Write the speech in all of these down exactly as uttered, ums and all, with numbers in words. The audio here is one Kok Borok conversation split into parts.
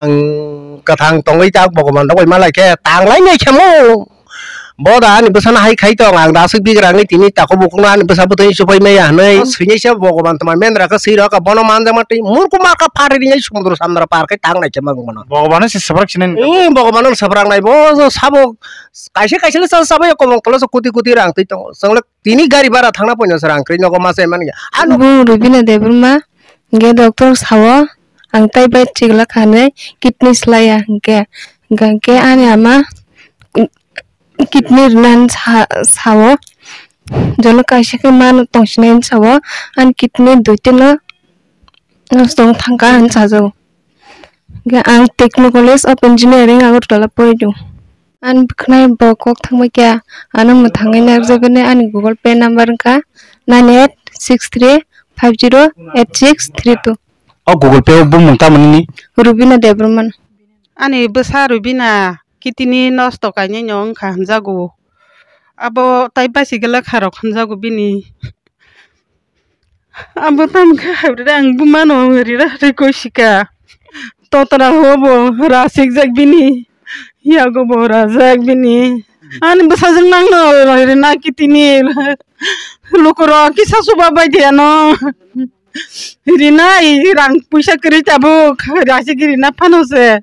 Ang kwthang tongwi tak Bhogoban rok bai malai khe tanglai nai khe mo. Bo da ani bwsano hai khai tong, ang da aswk bigra wngwi tini takhuk bukhukno ani bwsa bwtwi supai maya hwnwi. Oh. Swinai se Bhogoban tongma mendra khe swi rok bono manjakma twi murku marka phari rinai sumudro samudro par khai tang nai khe mang bono. Bhogobano se swprak sinai. Hmm, Bhogobano swprak nai bo sabo kaisa kaisa le sa sabo ya komon kolo so kuti kuti rang twi tongo. Chwng le tini gari bara thangna poino se rang kwrwi nogo masa mani. Ano bo Rubina Debbarma ge doctor sao ang tai bai chigla khanai kidney slaya hwnkhe hwnkhe ani ama kidney rwna sa-, sao, jono kaisa khe ma tongsinai hinwi sao, ani kidney duitino nosto wng thangkha hinwi sajago. Hwnkhe ang Techno College of Engineering Agartala poridu. Ani bwkhwnai bo kok thangbai kha, ano mwthangwi narwkjakgwi ani Google Pay number wngkha nine eight six three five zero eight six three two. O Google Pay o bumung tamo nini? Rubina Debbarma. Ani bwsa Rubina kidney nosto kainwi no wngkha hwnjago. Abo tai basi gele kharok hwnjago bini. Abo tamo khe habre ang bumano rira rikoi sika. Totra ho bo rasik jak bini. Yago bo rajak bini. Ani bwsajwk nangno rina kidney. Lukurok kisa suba bai de ano. Rina i rang puisa kwrwi tabuk. Rasik rina phano se.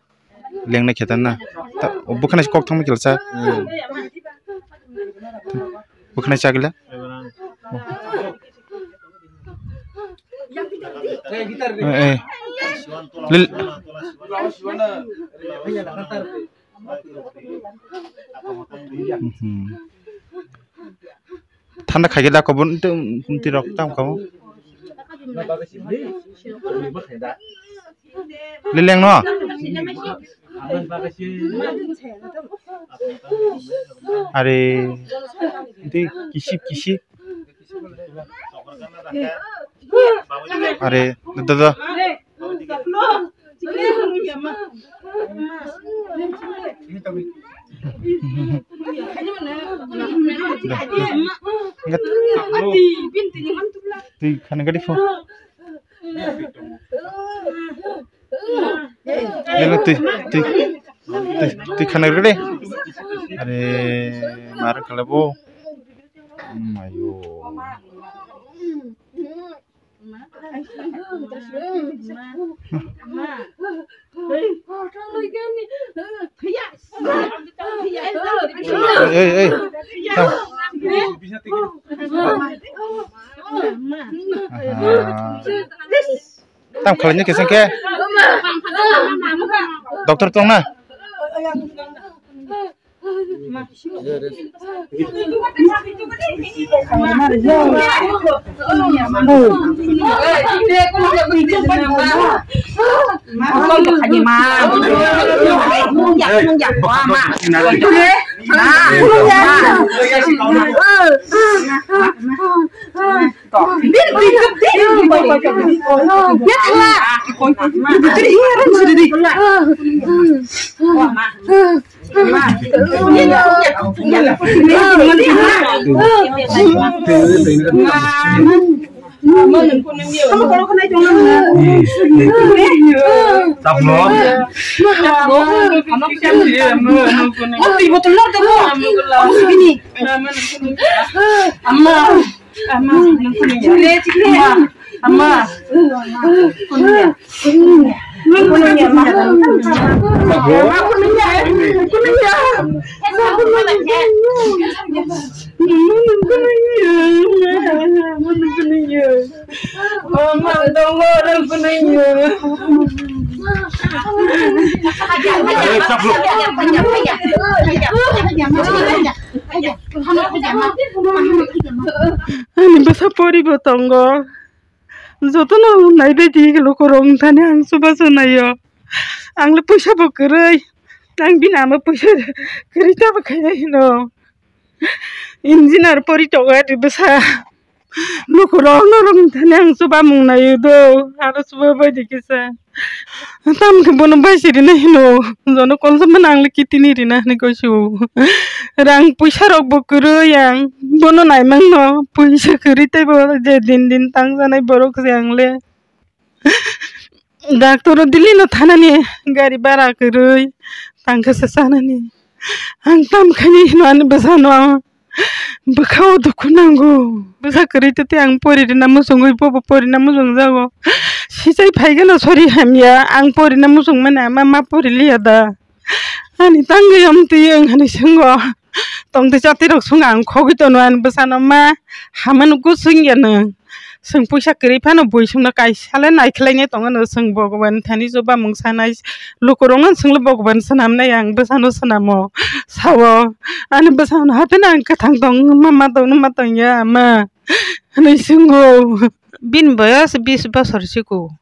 Lengnai khe tan na. Ta, o bwkhwnai kok thangma kilsa. Hmm. Bwkhwnai chagila. Eh, eh. Lil-, mhm. Thanda khaikhe da kobon tei kumti rok tam kamo. Lileng no? Are, tei kisip kisip. Are, da, da. Twi khana gadi pho. Nang twi, twi, twi, twi khana gadi. Are, mar kala bo. Mayo. Ei, ei, ei. Aha. Tam khlaina kisa khe. Doctor tong na? Amma. Amma. Amma. Ani bwsa poribo tongo. Jotono naibaidi lukurok wngthani ang chubachu naio. Angla puisa bo kwrwi. Ang bini ama puisa kwrwi tamo khaina hino. Engineer pori tongo ani bwsa. Lukurok norok wngthani ang chubamung naio do. Aro chubabaidi kisa. Tamokhe bono baisi rina hino, jono kolsa mano ang le kitini rina hinui kosio. Rang puisa rok bo kwrwi ang, bono naimang no puisa kwrwi tei bo je din din tangjanai borok se ang le. Doctor o Delhi no thanani gari bara kwrwi tangkha se chanani. Ang tam khani hino ani bwsano bwkhao dukhu nango. Bwsa kwrwi tete ang pori rina muchungwi bobo pori na muchung jago. Sichai phai gano sori hamya ang pori na muchung mani ama ma pori liya da. Ani tangwi amtwi ang hani swngo. Tongtwi chatirok swngo ang khogwi tono ani bwsano ma hamano gusung ya nwng. Chwng puisa kwrwi phano bui songno kaisa le naikhlai nai tongo no chwng Bhagwan thani chuba mung sanai lukurok no chwngno Bhagwan swnam nai ang bwsano swnamo sao ani bwsano hapheno ang kwthang tong ma ma tong ma tong ya ma hinwi swngo. Bini boyos bis bosor siko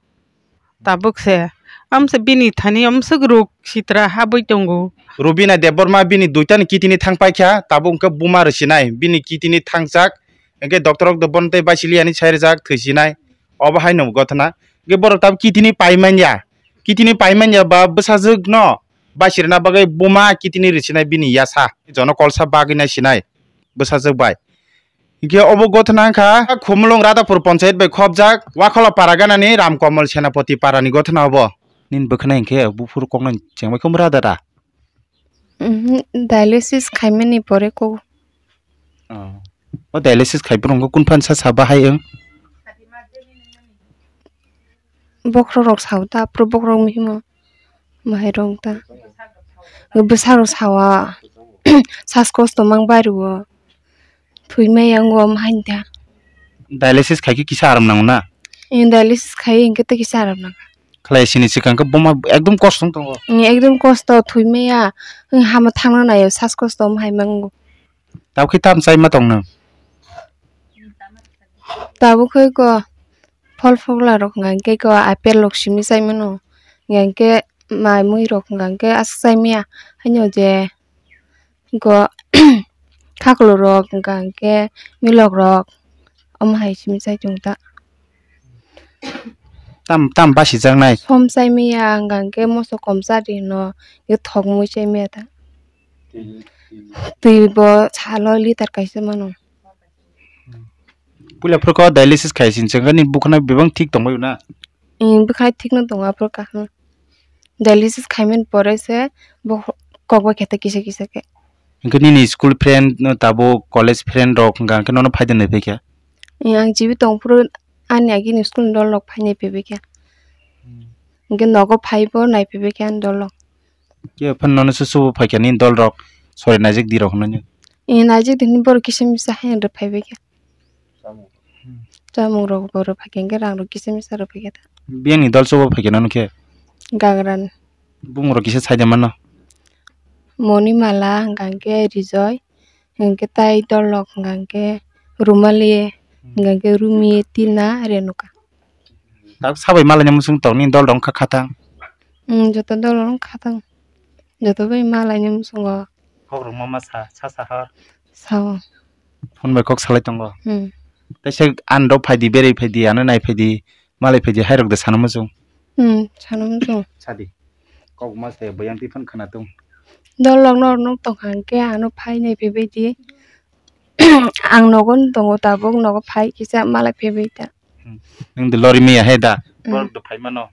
tabuk se amsa bini thani amswk ruk sitra habwi tongo. Rubina Debbarma bini duitani kitini thang paikha tabuk hwnkhe buma rwsinai bini kitini thangjak. Hwnkhe doctor rok do bono tei baisili yani sai rijak thwisinai. Obo haino gotna. Hwnkhe borok tabuk kitini paimanya. Kitini paimanya ba bwsajwkno baisirina bagwi buma kitini rwsinai bini yasa. Jono kolsa bagwi naisinai bwsajwk bai. Hwnkhe obo gotna wngkha Khumulwng Radhapur Panchayat bai khopjak Wakhola para ganani Ramkomol Senapati parani gotna obo. Nini bwkhwnai hwnkhe buphuru koknai chengbai khum rada da? Mhm, dialysis khaimani pore kok. Oh. O dialysis khai borok kung phan sa sa bahai wng? Bokhorok sao ta, aphuru bokhorok mihimo. Bahai rok ta. Bwsarok sao. Sas kosto mang bai rwo. Thwi maya wng o mahai ta. Dialysis khai khe kisa aram nango na? Dialysis khai hwnkhe tei kisa aram nango. Khlai sini swkang khe buma ekdom kosto wng tongo. Ekdom kosto thwi maya. Hama thangna naio sas kosto mahai mango. Tabuk khe tam chai ma tong nang? Tabuk khe ko phol phogla rok hwnka hwnkhe ko apple rok simi chai mano. Hwnka hwnkhe mai mui rok hwnka hwnkhe aswk chai maya. Haino je ko khaklorok hwnka hwnkhe milokrok omo hai simi chai tongo ta. Tam tam basijaknai. Som chai maya hwnka hwnkhe moso kom cha di hwno, ye thok mui chai maya ta. Twi bo salo litar kaisa mano. Puila phuru kok dialysis khai sini chwng nini bwkhwnai bebak thik tongbai na? Em, bwkhwnai thik no tongo aphuru kaham. Dialysis khaimani pore se bo kok bai khe kisa kisa khe. Hwnkhe nini school friend no tabuk college friend rok hwnka hwnkhe nono phaidi nai phaikha? Em, ang G B tong phuru ani agini school ni dol rok phainai phaibai kha. Hwnkhe nogo phaibo nai phaibai kha ani dol rok. Khe phano nono susu bo phaikha nini dol rok sori naijak di rok hwnwi? Em, naijak di hwnwi borok kisa misa haino rw phaibai kha. Chamung rok bo rw phaikha hwnkhe rang rok kisa misa rw phaikha ta. Biyang ni dol chubo phaikha nono khe? Gagrani. Bumung rok kisa sai de mano? Monimala hwnka hwnkhe Rijoy, hwnkhe tai dol rok hwnka hwnkhe Rumali, hwnka hwnkhe Rumi, Tina, Renuka. Tak sabai malaina muchung tong nini dol rok wngkha khatang? Em, joto dol rok wngkha khatang. Joto bai malaina muchungo. Kok rok ma ma sa, sa sa hor. Sao. Phone bai kok salai tongo. Hmm. Teisa ano rok phaidi, berwi phaidi, ano nai phaidi, malai phaidi, hai rok de sana muchung. Hmm, sana muchung. Sadi. Kok ma se bayang ti phone khana tung. Dol rok no, no tong hang khe ano phai nai phaibai di. Ang nogo tongo tabuk, nogo phai kisa malai phaibai ta. Hmm. Nwng de lori maya hai da? Hmm. Borok do phai mano.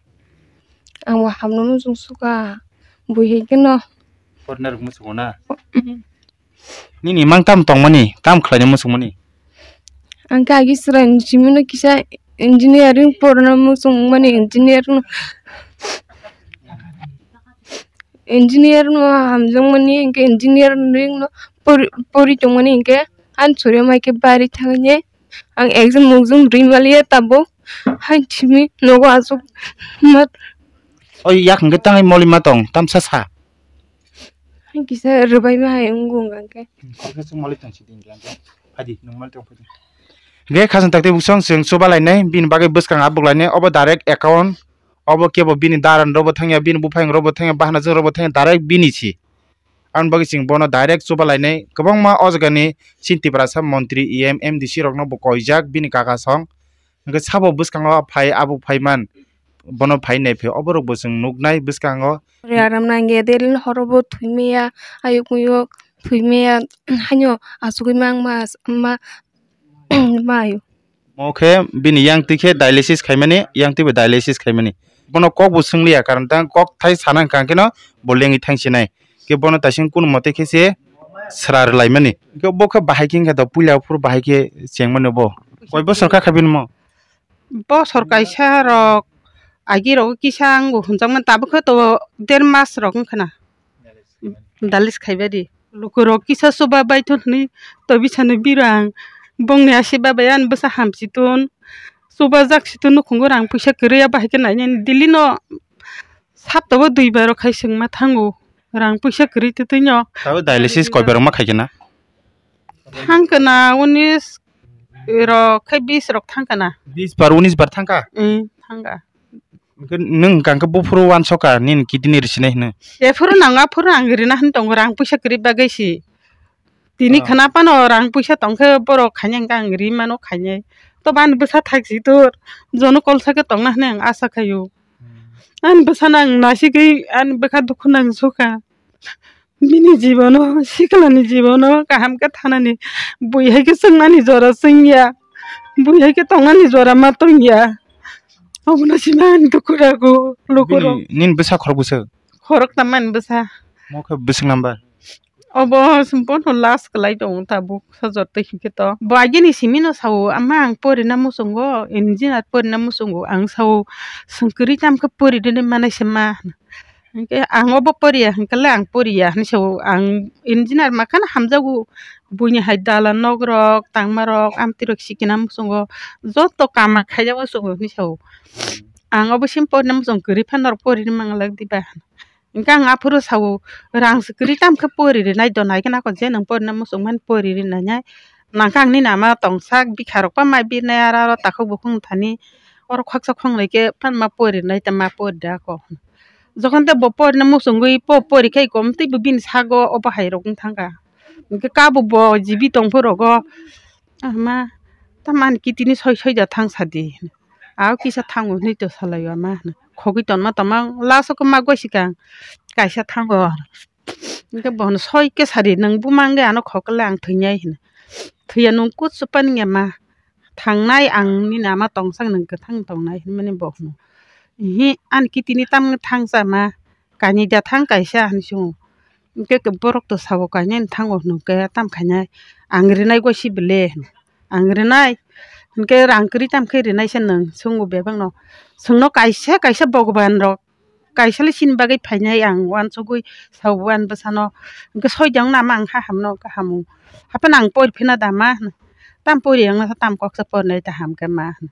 Ang bo hamno muchung suka. Bui hai khe no. Porna rok muchungo na? Hmm. Nini mang tam tongmani, tam khlaina muchungmani? Ang khe agi chwraini simino kisa engineering porna muchungmani, engineer no, engineer no hamjakmani, hinkhe engineering no pori, pori tongmani, hinkhe ani chwraima khe bari thangwi ang exam mukjam rimaliya tabuk, haini simi nogo aswk ma. O yak hinkhe tangwi moli ma tong, tamsa sa. Ang kisa rwbaima hai wngkha hwnkhe. Kok khe chwng malik tong sidi hwnkhe, hwnkhe phaidi, nwng malik tong phaidi. Hwnkhe khasing takti buksong chwng chuba lainai, bini bagwi bwskang abuk lainai, obo direct account, obo kebo bini daran rokbo thangya, bini buphang rokbo thangya, bahana jwng rokbo thangya, direct bini si. Aboni bagwi chwng bono direct chuba lainai, kwbangma o jagani chini Tiprasa montri, E M, M D C rokno bo koijak, bini kaka song. Hwnkhe sabo bwskango phai, abuk phaiman. Bono phai nai phai oborok bo chwng nuknai bwskango. Ri aram nangya, delin horo bo thwi maya, ayuk muyuk thwi maya, haino asugwi mang ma, ma, ma ayo. Mo khe bini yang twi khe dialysis khaimani, yang twi bo dialysis khaimani. Bono kok bo swngliya, karon tang kok thai sana hwnkha khe no bo lengwi thang sinai. Khe bono taising kunu mote khe se sra rwlaimani. Khe bo khe bahai khe wngkha to, puila phuru bahai khe chengmani bo. Koi bosor kha kha bini mo? Bosor kaisa rok agi rok kisa ang bo hwnjakmani, tabuk khe to der mas rok wngkha na. Dalis khaibadi. Lukurok kisa chuba baithon hwnwi tobisano birang. Bongni asiba bai ani bwsa hamsiton. Chubajak siton nukhungo rang puisa kwrwi, abo hai khe nainani Delhi no saptao duibar khai chwngma thango. Rang puisa kwrwi twtwino. Tabo dialysis koibar ma khaikhe na? Thangkana unis rok khai bis rok thangkana. Bis bar, unis bar thangka? Em, thangka. Hwnkhe nwng hwnkha khe buphuru uansukha nini kidney risinai hwnwi? Jephuru nang aphuru ang rina hwn tongo, rang puisa kwrwi bagwi si. Tini khwna phano rang puisa tongkhe borok khainai hwnkhe ang ri mano khainai. To bani bwsa thak si tor, jono kolsa khe tongna hwnwi ang asa khaio. Ani bwsano ang nasigwi ani bwkha dukhu nang sukha. Bini jibono, siklani jibono kaham khe thanani, bui hai khe chwngnani jora chwngya, bui hai khe tongnani jora ma tongya. Obono sima ani dukhu rago, lukurok. Bini, nini bwsa khorok bwswk? Khorok tamo ani bwsa. Mo khe bwswk number? Obo bono last kwlai tongo tabuk sajor twi hwnkhe to. Bo agini simino sao, "Ama ang porina muchungo, engineer porina muchungo," ang sao, "Chwng kwrwi tamo khe pori rwni manai se ma?" Hwnkhe ang obo poriya hwnkhe le ang poriya hinwi sao, ang engineer makhano hamjago, buini hai dalan nok rok, tangma rok, amtwi rok sikina muchungo, joto kama khaina muchungo hinwi sao. Ang obo sim porina muchung kwrwi phano norok porini manglak diba? Hwnkhe ang aphuru sao, rang se kwrwi tamo khe pori rwnai do, nai khe nako je nwng porina muchung mani pori rwnai nai. Nangkhe ang nini ama tongsak bikha rok pa mai birnai, aro aro takhuk bukhuk thani oro khaksa khonglai khe phan ma pori rwnai ta ma pori da ko. Jokhon tei bo porina muchungwi po pori khai kom tei bo bini sago obo hai rok wng thangkha. Hwnkhe kabo bo jibi tongphuru rogo, "Ama, tamani kitini soi soi da thang sadi." "Ao kisa thango," hinwi to salaio ama hwno. Khogwi tonma tongma last o khe ma goi sikang kaisa thango. Hwnkhe bono soi khe sadi, "Nwng buma wngwi ano khok le ang thwinai," hino. "Thwiya nwng kut chupani ya ma, thangnai ang nini ama tongsak nwng kwthang tongnai," hinmani bo hwno. "Ihi, ani kitini tamni thangsa ma, kainwi da thang kaisa," hinwi swngo. Hwnkhe borok to sabo, "Kainwi thango," hwnkhe, "Tam khainai, ang rinai goi si bele," hwno. "Ang rinai, hwnkhe rang kwrwi tam khe rinai se nwng?" Swngo bebakno. Chwngno kaisa kaisa Bhagwan rok, kaisa le chini bagwi phainai, ang uansugwi sao ani bwsano. Hwnkhe soidang nama ang ha hamno kaham o. Hapheno ang pori phina da ma hwno. Tam pori ang tam koksa porinai ta ham khe ma hwno.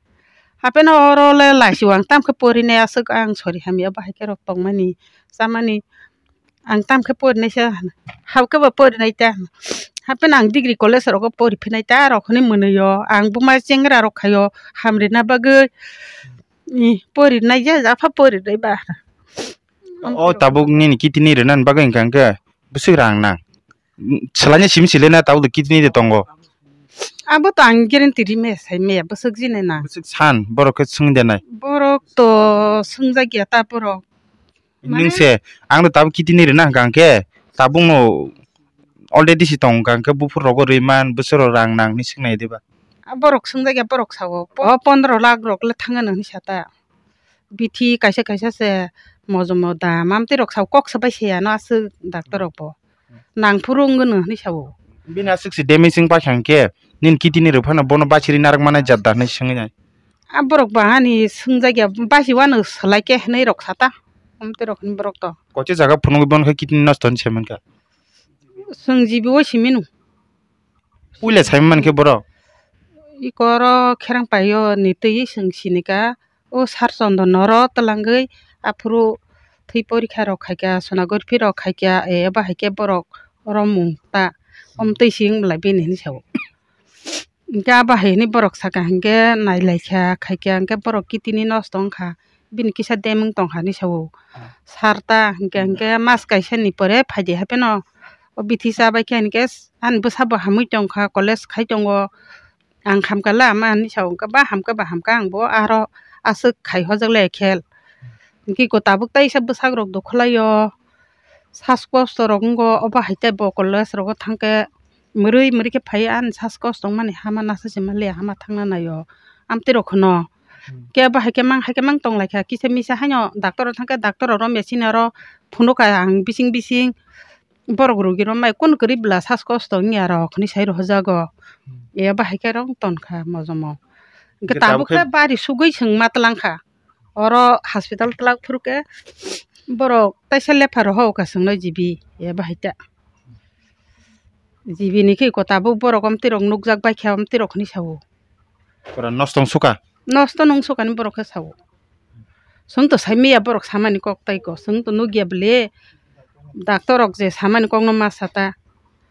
Hapheno oro le laisio ang tam khe porinai aswk ang sori hamya bahai khe rok tongmani chamani. Ang tam khe porinai se hwno. Hao khe bo porinai ta hwno. Hapheno ang degree college rogo pori phinai ta rok hwnwi mwnwi o. Ang buma chengra rok khaio hamrina bagwi. Ih, porinai ya, apha porinai ba. O tabuk nini kitini rwnani bagwi hwnkha hwnkhe bwswk rang nang? Swlaina simi sile na tabuk kitini de tongo. Abo to ang guarantee ri me sai me bwswk jine na. Bwswk san borok khe swng de nai. Borok to swngjakya ta borok. Nwng se, ang to tabuk kitini rwna hwnkha hwnkhe, tabukno already se tong hwnkha hwnkhe, buphur rogo rwi man, bwswk rok rang nang hinwi swngnai diba? Ah, borok swngjakya, borok sao, po-, pondro lakh rok le thangano hinwi sa ta. Bithi kaisa kaisa se mojomo da, mamtwi rok sao, kok sabai se ano aswk doctor rok bo. Nangphuru wngwno hinwi sao. Bini aswk se damage wng paikha hwnkhe, nini kitini rok phano bono bachiri narwk manai jat da hinwi swngwi nai. Ah, borok bahani swngjakya, basi uano swlai khe hinwi rok sata. Amtwi rok hinwi borok to. Koche jaga phunugwi bono khe kidney nosto hinwi sai mankha. Swng jibi o simino. Puila sai mankhe borok. Iko oro kherang paio ni twi swng sinika. O sar chondon oro twlangwi aphuru thwi porikha rok khaikha, sonography rok khaikha, e, abo hai khe borok romung ta. Omtwi si wng bwlai bini hinwi sao. Hwnkhe abo hai hwnwi borok saka hinkhe nailaikha, khaikha, hinkhe borok kitini nosto wngkha, bini kisa dem wng tongkha hinwi sao. Sar ta hinkhe, hinkhe mas kaisani pore phaidi hapheno o bithi chabaikha hinkhe ani bwsabo hamwi tongkha, college khai tongo, ang hamkha la ama hinwi sao, hinkhe ba hamkha ba hamkha, ang bo aro aswk khai hojak le khel. Hinkhe iko tabuk taisa bwsak rok dukhu laio, sas kosto rok wngo, obo hai tei bo college rogo thangkhe mwrwi mwrwi khe phai ani sas kosto wngmani hama nasa se manliya, hama thangna naio. Amtwi rok kheno Hmm. Kebo hai khe mang, hai khe mang tong lai kha. Kisa misa haino doctor o thang khe doctor oro machine oro phunuk kha ang bising bising. Borok rugi rok mai kunu kwrwi bwla sas kosto wngya rok hinwi sai rohorjago. Hmm. Eba hai khe rong ton kha mojomo. Hwnkhe tabuk khe bari sugwi chwng ma tlang kha. Oro hospital twlak phuru khe borok taisa lepha rohor kha chwngno G B, eba hai ta. G B ni khe ko tabuk borok omtwi rok nukjak bai kha omtwi rok hinwi sao. Pura nosto wng suka? Nosto nung sukani borok khe sao. Chwng to sai maya borok samani kok tai ko, chwng to nukya bwle. Doctor rok je samani kokno ma sa ta.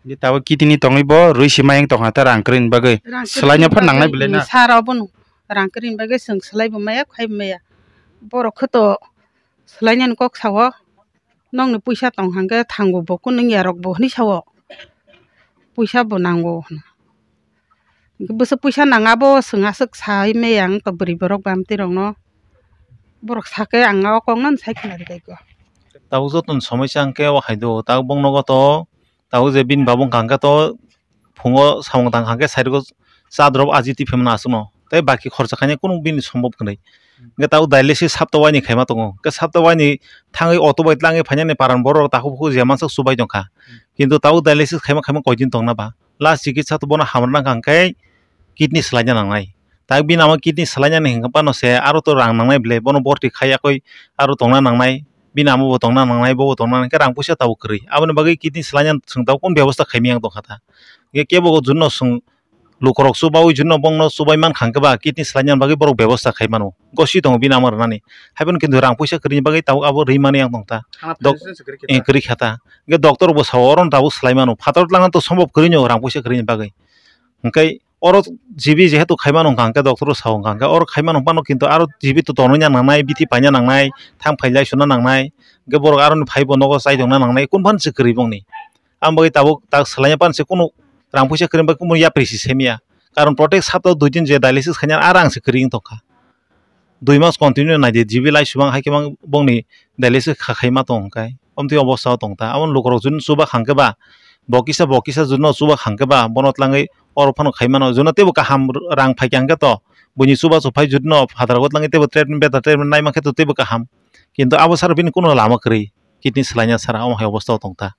Di tabuk kidney tongwi bo rwi se mayang tongkha ta rang kwrwini bagwi. Rang kwrwini bagwi. Swlaino phan nangnai bwle na? Sara obono rang kwrwini bagwi chwng swlai bo maya, khai bo maya. Borok khe to swlainani kok sao. Nokni puisa tong hwnkhe thango bo kunu wngya rok bo hinwi sao. Puisa bo nango hwnwi. Bwswk puisa nang abo chwng aswk sai maya wng to bwrwi borok bamtwi rokno. Borok sakhe ang o kokno sai khna rwkha. Tabuk joto ni somosya hwnkhe o hai do, tabuk bong nogo to, tabuk je bini baba wngkha hwnkhe to, phungo samung tang kha hwnkhe side o cha drop aji twi phaimano aswkno. Tei baki khorcha khainai kunu bini sombop kwrwi. Hwnkhe tabuk dialysis sapta waini khaima tongo. Hwnkhe sapta waini thangwi auto bai tlangwi phainani paran borok takhuk bukhuk je mansak chubai tongkha. Kintu tabuk dialysis khaima khaima koidin tongna ba. Last chikitsa to bono hamrwna kha hwnkhe kidney swlaina nangnai. Tak bini amo kidney swlainani hwnkhe phano se aro to rang nangnai bwle, bono borti khai yakwi aro tongna nangnai. Bini amo bo tongna nangnai, bo bo tongna nangnai, hwnkhe rang puisa tabuk kwrwi. Aboni bagwi kidney swlainani chwng tabuk kunu bebosta khaimya wng tongkha ta. Hwnkhe kebo o juno chwng lukurok chubaui juno bongno chubai mankha hwnkhe ba kidney swlainani bagwi borok bebosta khai mano. Gosi tongo bini amo rwnani. Haiphano kintu rang puisa kwrwini bagwi tabuk abo rwi mani yang tongkha. Hana dok-, financial se kwrwi khe eh, ta. Kwrwi kha ta. Hwnkhe doctor bo sao oro no tabuk swlai mano. Phatar tlangna to sombop kwrwi no rang puisa kwrwini bagwi. Hwnkhe oro G B jehetu khaimano hwnkha hwnkhe doctor o sao hwnkha hwnkhe oro khaimano hwnphano kintu aro G B to tonwi na nangnai, bithi paina nangnai, thang phai lai suna nangnai, hwnkhe borok aroni phaibo nogo chai tongna nangnai, kunu phano se kwrwi bongni. Ang bagwi tabuk tak swlaina phano se kunu rang puisa kwrwi bai kunu yapri se semiya. Karon protect sapta dui din je dialysis khaina aro ang se kwrwi wng tongkha. Dui mas continue nai di, G B lai subang hai khe mang bongni dialysis kha khai ma tong khe. Omtwi obostha o tong ta. Abo lukurok juni chuba khang khe ba, bo kisa, bo kisa juni no chuba khang khe ba, bono tlangwi oro phano khai mano. Juni teibo kaham rang phai khe ang khe to, buini chuba chuphai juni no phataro tlangwi teibo treatment, better treatment nai man khe to teibo kaham. Kintu abo sara bini kuno lama kwrwi, kidney swlaina sara, omo hai obostha o tong ta.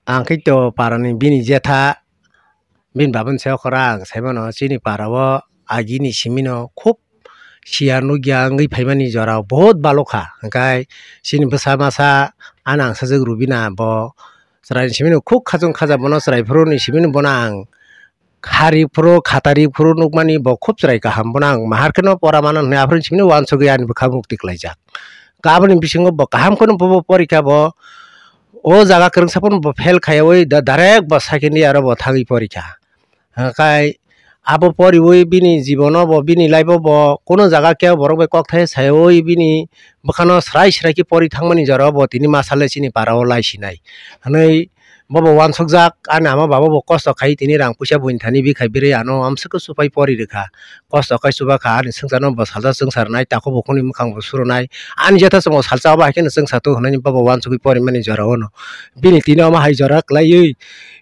Ang khe to parani bini jetha, bini babani sayo khorang ang sai mano, chini para o agini simi no khub siya nukya wngwi phaimani jora o bahut balo kha. Hwnkhe chini bwsa masa ano ang sajwk Rubina, bo chwraini simi no khub khachung khaja, bono chwrai phuru ni simi no bono ang khari phuru khatari phuru nukmani bo khub chwrai kaham, bono ang mahar kheno pora mano hwnwi aphuru ni simi no uansugwi ani bwkha mukti kwlaijak. Aboni bisingo bo kaham kheno bo, bo porikha bo, o jaga kwrwngsa phano bo fail khaiwi da-, direct bo second year o bo thangwi porikha. Hwnkhe abo poriwi bini jibono bo, bini life o bo kunu jaga khe borok bai kokthai saiwi bini bwkhano srai srai khe pori thangmani jora o bo tini masa le chini para o lai sinai hwnwi bo bo uansukjak. Ani ama baba bo kosto khai tini rang puisa buini thani bikhai birwi ano amswk khe supai pori rwkha. Kosto khai chuba kha, ani swngcharno bo salsa chwngsa rwnai, takhuk bukhukni mwkhang bo surunai. Ani jatha chwngno salsa abo hai kheno chwngsa tongo hwnwi baba uansugwi porimani jora o no. Bini tini omo hai jora kwlaiwi,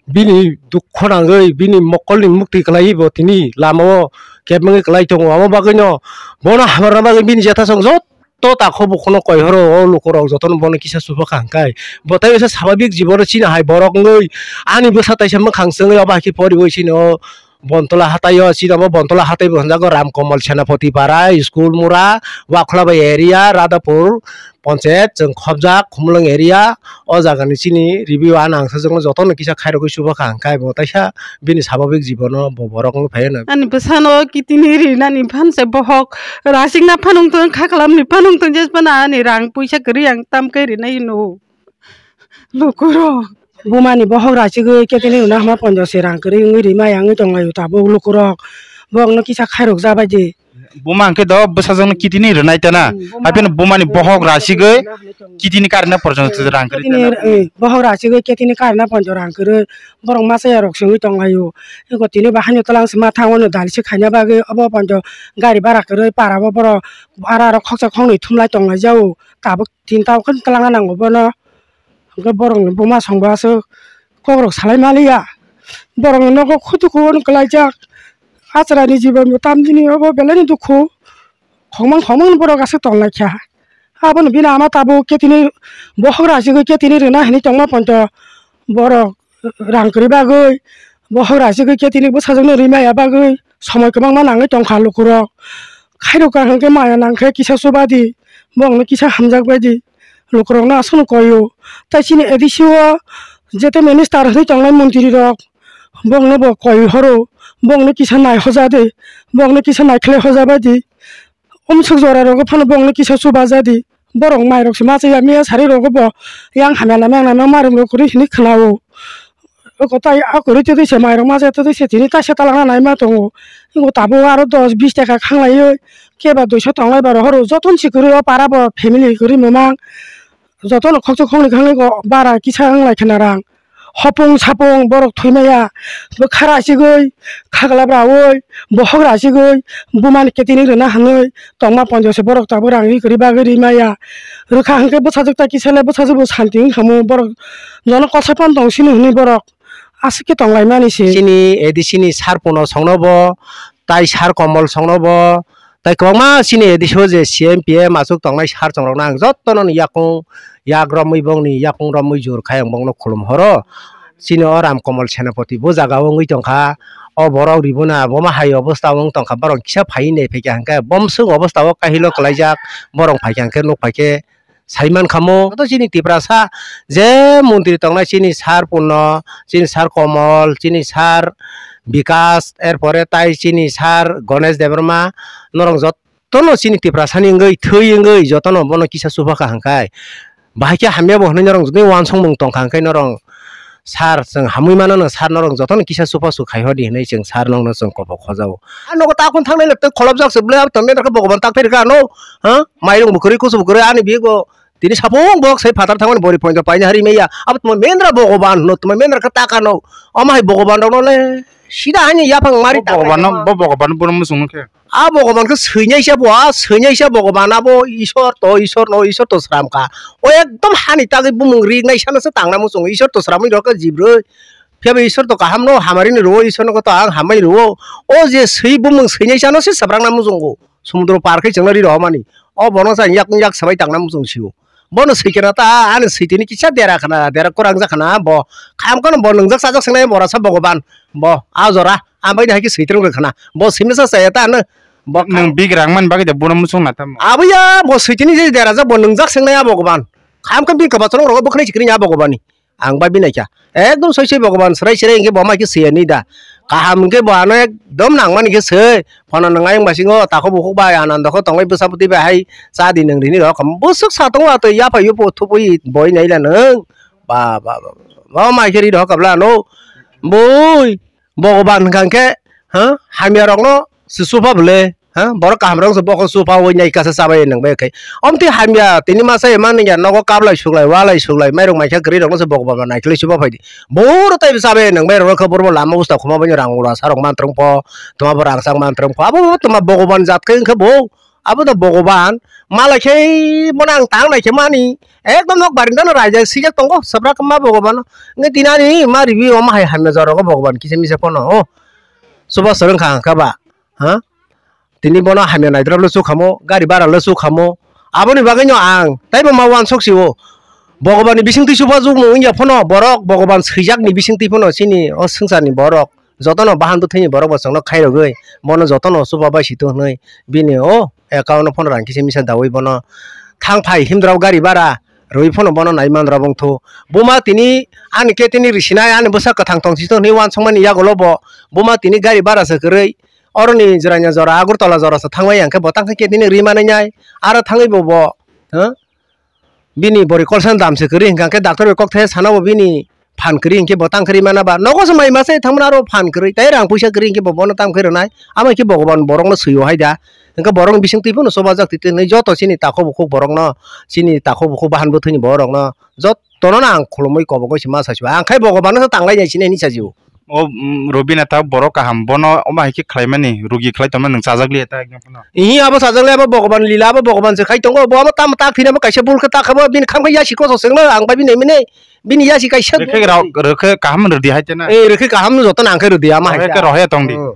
bini dukho nangwi, bini mokolni mukti kwlaiwi bo tini lama o kebengwi kwlai tongo. Amo bagwi no bono hamrwna bagwi bini jatha chwng joto takhuk bukhukno koi horo, o lukurok jotono bono kisa chuba kha hwnkhe. Bo tei waisa swabhabik jibono chini hai borok wngwi ani bwsa taisa mwkhang chwngwi obo hai khe poriwi chini o Bontola hatai o, chini obo Bontola hatai bo hwnjago Ramkomol Senapati Para, School Mura, Wakholaba area, Radhapur Ponchayat, chwng khobjak Khumulwng area. O jaga ni chini review ano ang sajwkno jotono kisa khairogwi chuba kha hwnkhe bo taisa bini swabhabik jibono bo borok wngwi phai hwno. Ani bwsano kidney rinani phan se bohok rasikna phan wngtong, khaklamni phan wngtong, jesphano ani rang puisa kwrwi ang tamkhe rinai hino. Lukurok. Bumani bohok rachigwi kidney rwna hwnma ponjo se rang kwrwi wngwi rima yang wngwi tonglaio tabuk lukurok. Bokno kisa khairok jabaidi. Buma hwnkhe do bwsajwkno kidney rwnai tana. Hmm, buma. Hapheno bumani bohok rachigwi kidney karina porjonto rang kwrwi tana. Kidney, eh, bohok rachigwi kidney karina ponjo rang kwrwi. Borok machaya rok se wngwi tonglaio. Eko tini bo haino twlang se ma thango no dal se khaina bagwi obo ponjo gari bara kwrwi para bo borok bara rok khoksa khoknwi thumlai tonglaijao. Tabuk tinta o khe twlangna nango bono. Hwnkhe borokni buma songbo aswk kokrok salai maliya. Borokni nogo khutu khuo kwlaijak. Achara ni jiban bo tamjini obo belai no dukhu. khokmang khokmang borok aswk tonglaikha. Abono bini ama tabuk ketini bokhok rachigwi ketini rwna hinwi tongma poito borok rang kwrwi bagwi, bokhok rachigwi ketini bwsajwkno rwi maya bagwi somoi kwbangma nangwi tongkha lukurok. Khairokha hwnkhe maya nangkhe kisa chubadi, bongno kisa hamjak baidi lukurokno aswkno koio. Tai chini A D C o jete minister hinwi tongnai montrirok, bongno bo koi horo, bongno kisa nai hoja de, bongno kisa naikhlai hoja baidi. Umsuk jora rogo phano bongno kisa chuba jadi. Borok mairok se machaya miya sari rogo bo yang hamya nama yang nama marum rok kwrwi hinwi khwnao. Oko tai a kwrwi twi se mairok machaya twi se tini kaisa talangna naima tongo. Ingo tabuk aro dos bis taka khanglaiwi keba duiso tonglai baro horo joton si kwrwi o para bo family kwrwi mwmang. Jotono khokchuk khoknwi khangwi go bara kisa wnglai khna rang. Hopung sapung borok thwi maya, bwkha rachigwi, khagla braui, bohok rachigwi, buma ni ketini rwna hinwi tongma ponjo se borok tabuk rang ri kwrwi bagwi ri maya. Rwkha hwnkhe bwsajwk ta kisa le bwsajwk bo santi wngkha mo borok jono kosa phano tong sini hwnwi borok aswk khe tong lai mani se. Chini A D C ni sar Puno songno bo, tai sar Komol songno bo, tai kwbangma chini A D C o je C M P M aswk tongnai sar chongrokno ang jotono ni yakung yak romwi bongni yakung romwi jur khai ang bongno khulum horo. Chini o Ram Komol Senapati bo jaga o wngwi tongkha. O borok ribuna boma hai obostha o wng tongkha, borok kisa phaiwi nai phaikha hwnkhe bomswk obostha o kahilo kwlaijak, borok phaikha hwnkhe nuk phaikhe sai mankha mo. Joto chini Tiprasa je montri tongnai chini sar Puno, chini sar Komol, chini sar Bikas, er pore tai chini sar Ganesh Debbarma, norok jot-, jotono chini Tiprasani wngwi thwi wngwi jotono bono kisa chuba kha hwnkhe bahai khe hamya bo hwnwi norok jotoni uansukmung tongkha hwnkhe norok sir chwng hamwi mano no sir norok jotono kisa chubachu khai hodi hwnwi chwng sir nokno chwng kobok hojao. A nogo ta khun thangnai le tei kholopjak se bwle abo tongmani rokhe Bhogoban tak phai rwkha ano ha mairung bo kwrwi kusu bo kwrwi ani bigo tini sapung bok sai phatar thangmani bori pointo paina hari maya abo tongmani mendra Bhogoban hwno tongmani mendra khe taka no omo hai Bhogoban rokno le sida hani yaphang mari Bo Bhogoban no, bo Bhogoban bono muchung nukhe. A Bhogoban khe swinaisa bo, a swinaisa Bhogoban abo Isor to, Isor no, Isor to sram kha. O ekdom hani tagwi bumung rik nai sano se tangna muchungo, Isor to sramwi rok jibrwi. Phiya bo Isor to kaham no, hamari ni rwo, Isor no to ang hamai rwo. O je swi bumung swinaisa no se swbrakna muchungo. Sumudro par khe chwngno ri rohormani. O bono sa yak yak sabai tangna muchung sio. Bono swi khe na ta, ani swi tini kisa dera khana, dera kwrang jak khana bo. Kham khano bo nwngjak chajak swngnai borasa Bhogoban. Bo a jora. Ang bai hai khe swi twrwng rwkha na. Bo simi sa saya ta ano. Bo Nwng big rang man bagwi da bono muchung na tamo. Abuya bo swi tini je dera jak bo nwngjak swngnai a Bhogoban. Kham khe bini kwbacha rok rogo bwkhnai sikri a Bhogobani. Ang bai bini kha. Ekdom soi soi Bhogoban srai srai hinkhe bo mai khe swi ani da. Kaham hinkhe bo ano ekdom nang mani khe swi. Phano nwngnai wng basingo takhuk bukhuk bai anando kho tongwi bwsa bwtwi bai hai cha di nwng rini rok. Bwswk sa tongo atwi yaphai yuphu thupui boi naila nwng. Ba ba ba. Bo mai khe ri rok kabla ano. Boi. Bhogoban hwnkha khe, ha, hamya rokno se supha bwle, ha, borok kaham rok se bokol supha oi nai kasa chabai nang bai khai. Omtwi hamya tini masa ema nungya nogo kablai suklai, walai suklai, mairok maikha kwrwi rokno se Bhogoban bai naikhlai supha phaidi. Boro taibo chabai nang bai rokno khe borbo lama usta khuma bai rang ura sarok mantrong pho, tuma bo rang sak mantrong pho. Abo bo tuma Bhogoban jat khai wngkha bo. Abo da Bhogoban, malai khe bono ang tang nai khe mani. Ekdom nok barinda no raijak sijak tongo, sabra khe ma Bhogoban. Nge tinani ma ribi omo hai hamya jora rogo Bhogoban kisa misa pono, o. Suba swrwng kha hwnkha ba, ha? Tini bono hamya naidra le sukhamo, gari bara le sukhamo. Aboni bagwi no ang, taibo ma wansok si o. Bhogoban ni bising twi suba jukmung wngya pono, borok Bhogoban swijak ni bising twi pono chini o swngchar ni borok. Jotono bahan bwthwini borok bo chwngno khairogwi, bono jotono chuba bai si tong hwnwi bini o account-o phano rang kisa misa daui bono thang phai himdra o gari bara rwi phano bono nai mandra bongthu. Buma tini ani khe tini risinai ani bwsa kwthang tong si tong hwnwi uansukmani yagulo bo buma tini gari bara se kwrwi oroni jwraini jora Agartala jora se thangbai yang khe bo tang khe tini ri manwi nai aro thangwi bo bo, ha? Bini bori kolsani dam se kwrwi hwnkha khe doctor bai kok thai sana bo bini phan kwrwi hinkhe bo tang kwrwi mana ba nogo se mai masa thangmani aro phan kwrwi tei rang puisa kwrwi hinkhe bo bono tang kwrwi rwnai amo hinkhe Bhogoban borokno swi o hai da hinkhe borokni bising twi phano chuba jak twi twi hwnwi joto chini takhuk bukhuk borokno chini takhuk bukhuk bahan bwthwini borokno jotono no ang khulumwi kobogwi se ma sa si o ang khai Bhogoban no se tanglai nai sini hinwi sa si o. O, mm, Robina ta borok kaham, bono omo hai khe khlaimani, rugi khlai tongmani nwng chajak liya ta ekdom phano. Ihi abo chajak liya, abo Bhogoban lila, abo Bhogoban se khai tongo, bo abo tamo tak thwina bo kaisa bul khe tak kha bo, bini kham khe yasi koso senglo, ang bai bini mini, bini yasi kaisa. Rwkhe rok, rwkhe kaham rwdi hai tena. Eh, rwkhe kaham no joto nang khe rwdi ama hai. Rwkhe rohya tongdi. Oh.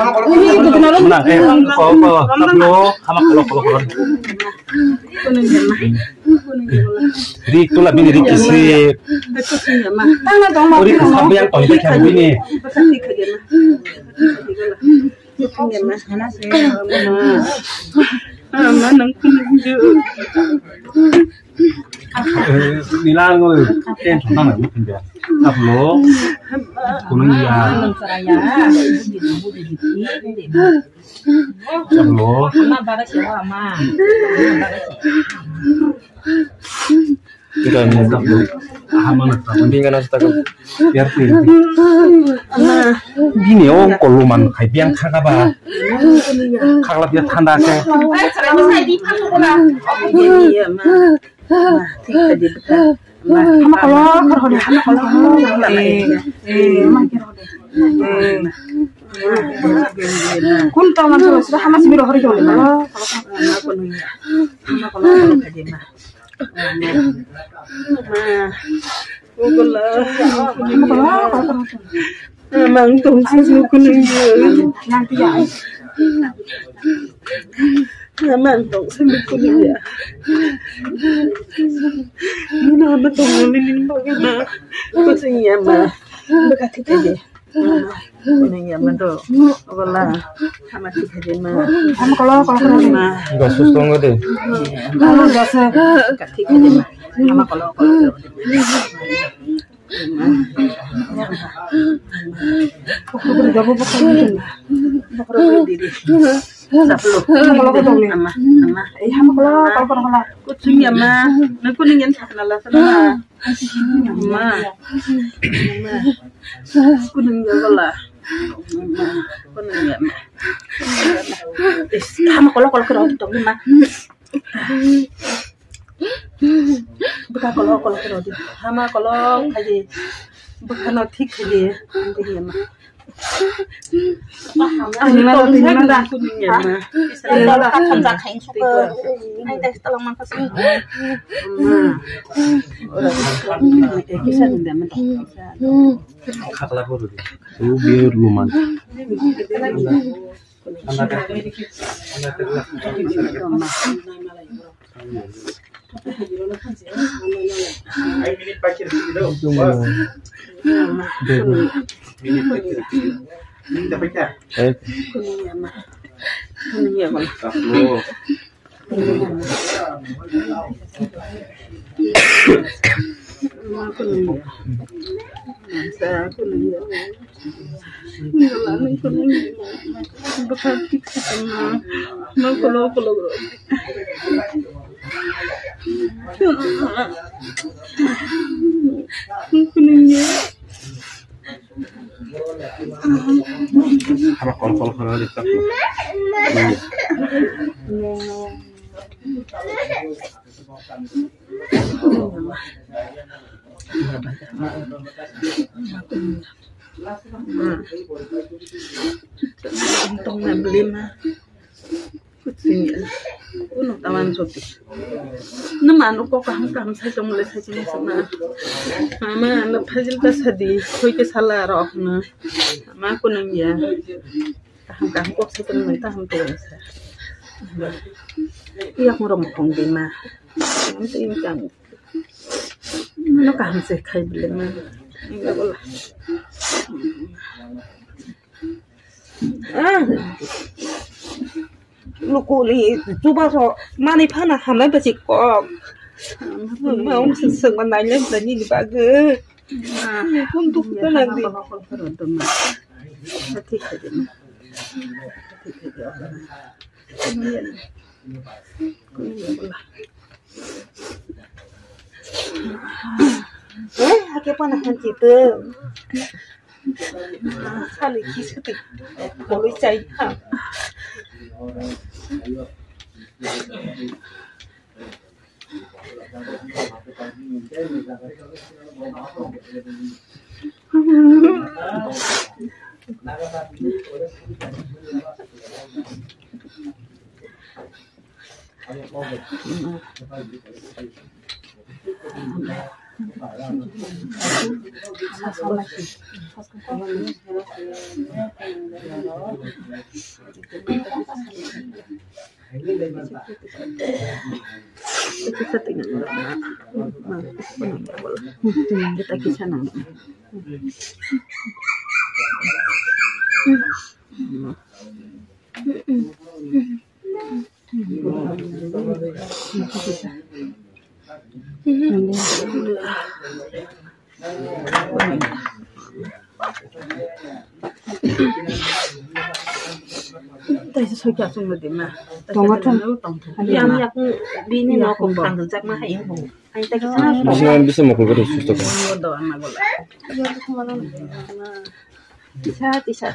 Mana, eh, ko, ko, taplo, hama kolo, kolo, kolo. Rik tula bini rik kisip. Ori kasap yang tong khe bini. Eh, nila ngo tension nang nang pinja. Taplo. Kunung ya. Taplo. Kita minta. Aha, mana taplo. Tinggal nasi takam. Biar sih. Bini ong koluman khai biang khaka ba. Khakla dia thanda ke. Hama kolo, kolo, hama kolo, kolo. Eh, eh, hama kolo. Kun tong man sura hama simi rohori kolo. Hama kolo, kolo. Mang tong sa su kunung ya. Mang tong sa su kunung ya. Muna ma tong ni ni ba ma. Ko sing ya ma. Ba ka ti te. Kunung ya ma do. Wala. Hama ti te ma. Hama kolo kolo kolo. Ma. Ga sus tong de. Hama ga sa. Ka ti te ma. Hama kolo kolo. Hama kolo kolo kolo tong ma. Bwkha kolok kolok khe rw di. Hama kolok khai di. Bwkha no thik khai di. Ang khe hima. Ang ni ma da, ni ma da. Ni ma da. Katham ja khai suk. Ai, dai, tolong mangkha suk. Ma. Ora. Kisa ni da ma. Khakla ko rw di. Tu biar luman. Haba kol kol kol kol. Tongna bwlwi ma. Kuching ya. Uno tawan soti. Numa no kok kaham kaham sai tong le sai tong ma. Mama no phajil ka sadi, khoi ke sala rok no. Ma kunang ya. Kaham kaham kok sai tong ma, kaham tong sa. Iya ko rom kong de ma. Am te im kang. No kaham se khai bile ma. Inga bola. Ah. Lukuli chuba so mani phana hamlai basi kok. Ma um sing sing ma nai le bani ni bagwi. Kun duk ta nang di. Thik hai de. Eh, hake pana hanchi tu. Sali kisi tu. Boloi chai ha. Taisa soikha chwngno dima. Tongo thung. Yang yakung bini nok kong thang jakma hai bo. Hai ta kisa. Bisa bisa mokol kata susto ka. Tisa tisa.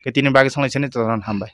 Ketini bagwi songlai sini toron hambai.